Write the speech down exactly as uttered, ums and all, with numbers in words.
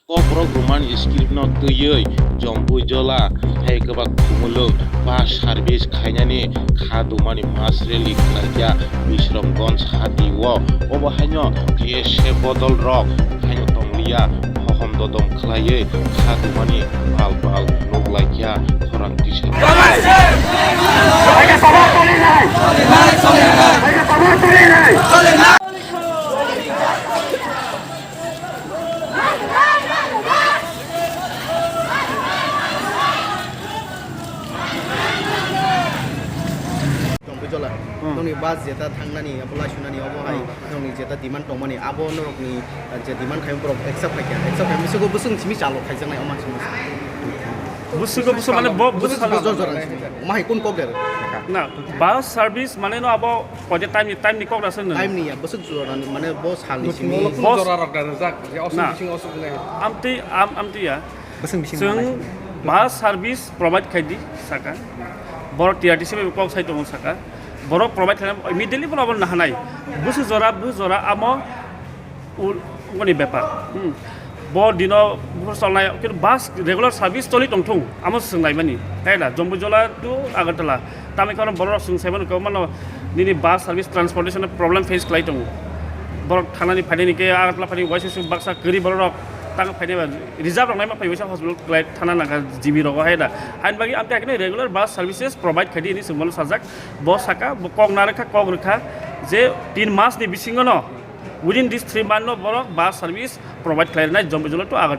Kokborok Roman script no twiwi Jompuijola hai kwbak khumulwng bus service khainani kha dumani mass rally khlaikha Bishramganj hati o. Obo haino T S F bodol rok haino tongliya, hohom dodom khlaiwi kha dumani pal pal nuk laikha khorang tisa. Tongpui jola. Hmm. Nokni bus jeta thangnani, abo laisunani, obo hai Hmm. nokni jeta demand tongmani, abo norokni, uh, je demand khaima borok accept khaikha. Accept khaima bisingo bwswk simi chalo khaijaknai, omo simi. Bwswk, bwswk mane bo, bwswk Bwswk jora jora simi. Omo hai kun kok der? Na, bus service mane no abo koide time ni, time ni kok rasa nung. Time ni ya, bwswk jora ni, mane bo salni simi. Bus jora rok da rijak, je osuk Na. bising osuk nai. Amtwi, am, amtwi ya. Bwswk bising Chwng manai. bus service provide khai di saka. Borok T R T C bai kok sai tongo saka. Borok provide khaina immediately borok abono nahanai. Busu jora, bu jora amo ul-, ungoni bepar. Hmm. Bo dino buphur cholnai, kintu bus regular service choli tongthung, amo swng naimani. Hai da, Jompuijola to Agartala. Tamni karon borok swng saimano kwbangmano nini bus service transportation problem face khlai tongo. Borok thanani phainani khe Agartala phainani waisa swng baksa kwrwi borok tang phainai ba reserve rok naima phai waisa hospital khlai thana nangkha G B rogo hai da. Hain bagwi amtwi haikhe regular bus services provide khaidi hinwi swng bono sajak. Bo saka, bo kok narwkha, kok rwkha je tin mas ni bisingo no, within this three month no borok bus service provide khlai rwnai Jompuijola to Agartala.